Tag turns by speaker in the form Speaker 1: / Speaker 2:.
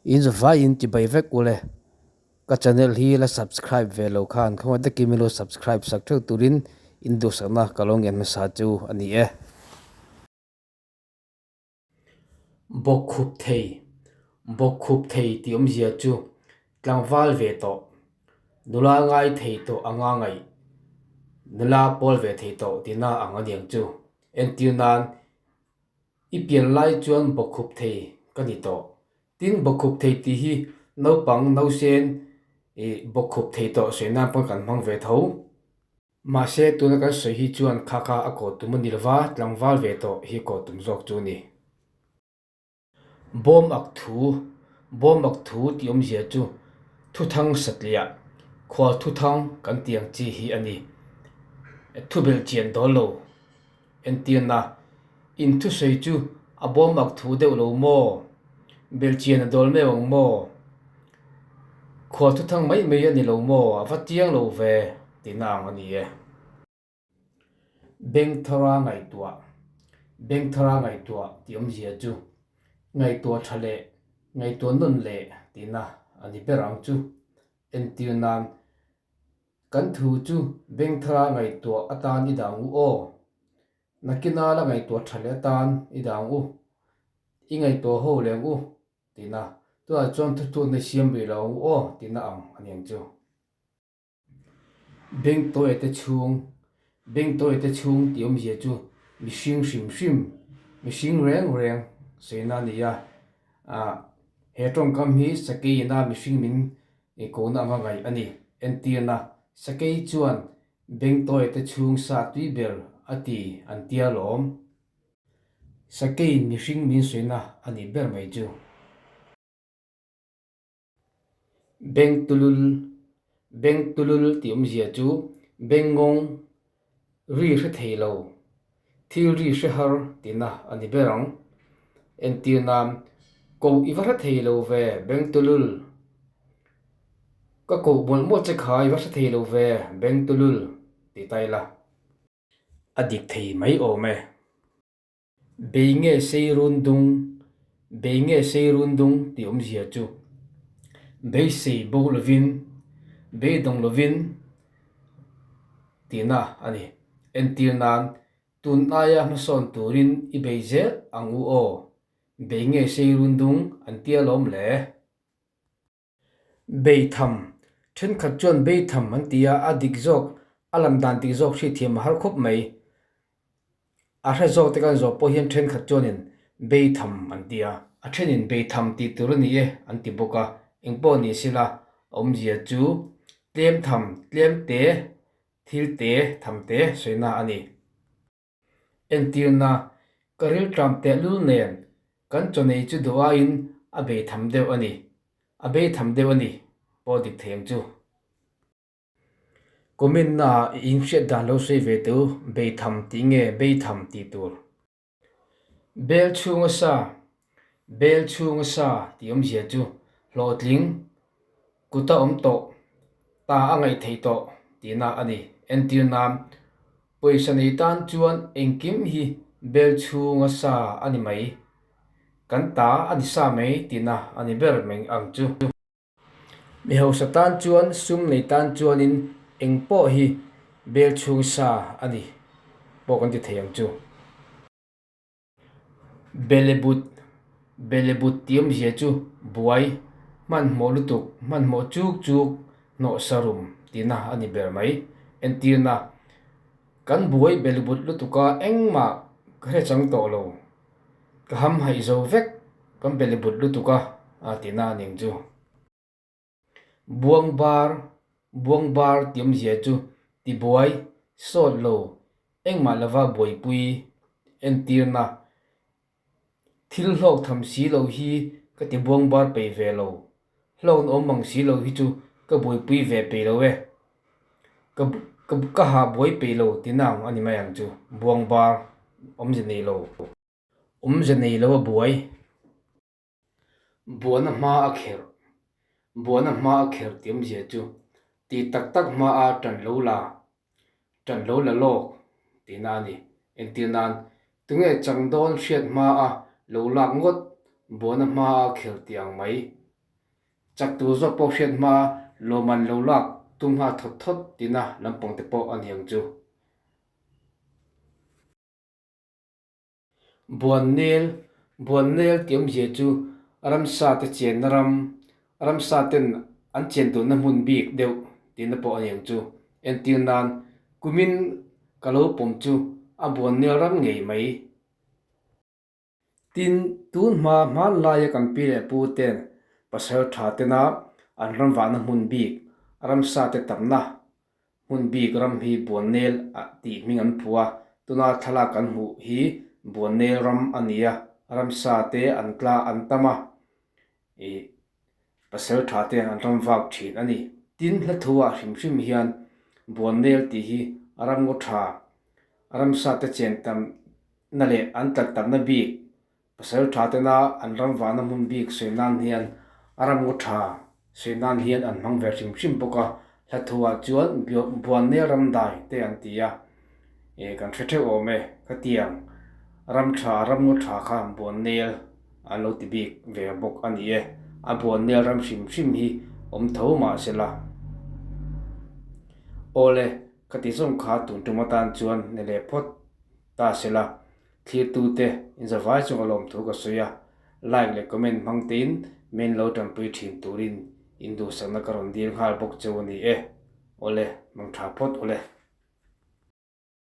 Speaker 1: In zavaiin tibai vek ule. Ka channel hi la subscribe ve lo khan khawngaih takin min lo subscribe sak theuh turin in duhsakna ka lo ngen hmasa chu a ni e. Bawkkhup thei, Bawkkhup thei tih awmzia chu tlangval ve tawh, nula ngai thei tawh anga ngaih, nula pawl ve thei tawh tihna ang a niang chu. Entir nan I pian lai chuan bawkkhup thei ka ni tawh. Tin, bawkkhup thei tih hi naupang nausen ih bawkkhup thei tawh sawi nan pawn kan hmang ve tho. Mahse, tuna kan sawi hi chuan kha kha a kawh tum a ni lova, tlangval ve tawh hi kawh tum zawk chu a ni. Bawm ak thu, Bawm ak thu tih awmzia chu thuthang satliah, khual thuthang kan tih ang chi hi a ni. Thubelh chian dawl lo. Entirna, In thusawi chu a bawm ak thu deuh lo maw? Belhchian a dawl meuh ang maw? Khual thuthang mai mai a ni lo maw? A va chiang lo ve tihna ang a ni e. Bengthara ngaihtuah, Bengthara ngaihtuah tih awmzia chu ngaihtuah tha leh ngaihtuah nawn leh tihna a ni ber ang chu. Entir nan, Kan thu chu Bengthara ngaihtuah atan i dang u aw. Nakina la ngaihtuah tha leh atan i dang u. I ngaihtuah ho leng u tihna. Tunah chuan thuthlukna siam rih lo ang u aw tihna ang a ni ang chu. Beng tawi te chhung, Beng tawi te chhung tih awmzia chu mihring hrim hrim, mihring reng reng sawiina a ni a. Ah, he tawngkam hi sakei ina mihring min kohna anga ngaih a ni. Entirna, Sakei chuan beng tawi te chhung sa tui ber a ti an tia lawm. Sakeiin mihring min sawiina a nih ber mai chu. Bengtulul, Bengtulul tih awmzia chu bengngawng ri hre thei lo, thil ri hre har tihna a ni ber ang. Entir nan, Koh i va hre thei lo ve Bengtulul, Ka koh mawlh mawlh che kha i va hre thei lo ve Bengtulul tih ta ila. A dik thei mai awm e. Bei nge sei run dung, Bei nge sei run dung tih awmzia chu beisei bo lovin, beidawng lovin tihna a ni. Entir nan, tun aia hmasawn turin i bei zel ang u aw, bei nge sei run dung an tia lawm le. Beitham, Thenkhat chuan beitham an ti a, a dik zawk, a lam dan dik zawk hriatthiam a har khawp mai. A hre zawk te kan zawh pawh hian thenkhat chuanin beitham an ti a, a thenin beitham tih tur a ni e an ti bawk a, engpawh ni sela awmzia chu tlem tham, tlem te, thil te, tham te sawina a ni. Entirna, Ka rilṭam tehlul nen kan chawnei chu duh aiin a bei tham deuh a ni. A bei tham deuh a ni pawh dik thei ang chu. Comment naah i inhriat dan lo sawi ve teh u, bei tham tih nge bei tham tih tur. Bel chhunga sa, Bel chhunga sa tih awmzia chu hlawhtling, kuta awm tawh, ta a ngaih theih tawh tihna a ni. Entir nan, pawisa nei tan chuan engkim hi bel chhunga sa a ni mai, kan ta a ni sa mai tihna a ni ber mai ang chu. Mi hausa tan chuan sum nei tan chuanin eng pawh hi bel chhung sa a ni pawh kan ti thei ang chu. Belebut, Belebut tih awmzia chu buai, hmanhmawh lutuk, hmanhmawh chuk chuk, hnawh sarum tihna a ni ber mai. Entirna, Kan buai belebut lutuka engmah ka hre chang tawh lo. Ka ham haih zo vek, kan beli but lutuk a, a ti na ning chu. Buang bar, buang bar tih awmzia chu tibuai, sawt lo, engmah lova buaipui, entirna, thil hlawk tham si lo hi ka ti buang bar pei ve lo, hlawkna awm ang si lo hi chu ka buaipui ve pei lo e, ka ka ha buai pei lo ti na ang a ni mai ang chu, buang bar awmze nei lo. Awmze nei lo a buai. Buana hma a kherh. Buana hma a kherh tih awmzia chu tih tak tak hma a tan lo la, tan lo la lawk tihna a ni. Entir nan, tunge chang dawn hriat hma a lo lak ngawt buana hma a kherh tih ang mai. Chak tur zawk pawh hriat hma lawmman lo lak tum nghal thawt thawt tina lampang te pawh a ni ang chu. Buannel, Buannel tih awmzia chu ramsa te chenna ram, ramsa ten an chen dunna hmun bik deuh tihna pawh a ni ang chu. Entir nan, kumin ka lo pawm chu a buannel ram ngei mai. Tin, tun hma hmanlaia kan pi leh pu ten pasal tha tena an ram vahna hmun bik, ramsa te tamna hmun bik ram hi Buannel tih hming an phu a, tuna thlalak kan hmuh hi Buannel ram a ni a, ramsa te an tla an tam a, ih pasal tha te an ram vak thin a ni. Tin, hla thu ah hrim hrim hian Buannel tih hi ramngaw tha, ramsa te chen tam na leh an tlat tamna bik, pasal tha tena an ram vahna hmun bik sawi nan hian a ramngaw tha sawi nan hian an hmang ve hrim hrim bawk a, hla thuah chuan Buannel ramdai te an ti a, eh kan hre theuh awm e, khatiang ram tha ramngaw tha kha Buannel an lo ti bik ve bawk a ni e, a Buannel ram hrim hrim hi awm tho mah sela. Awle, khati zawng kha tun tum atan chuan ni leh phawt. Ta sela, thlirtute inzavai chunga lawmthu ka sawi a, like leh comment hmang tein min lo tanpui thin turin induhsakna ka rawn dil nghal bawk cheu a ni e. Awle, mangtha phawt awle.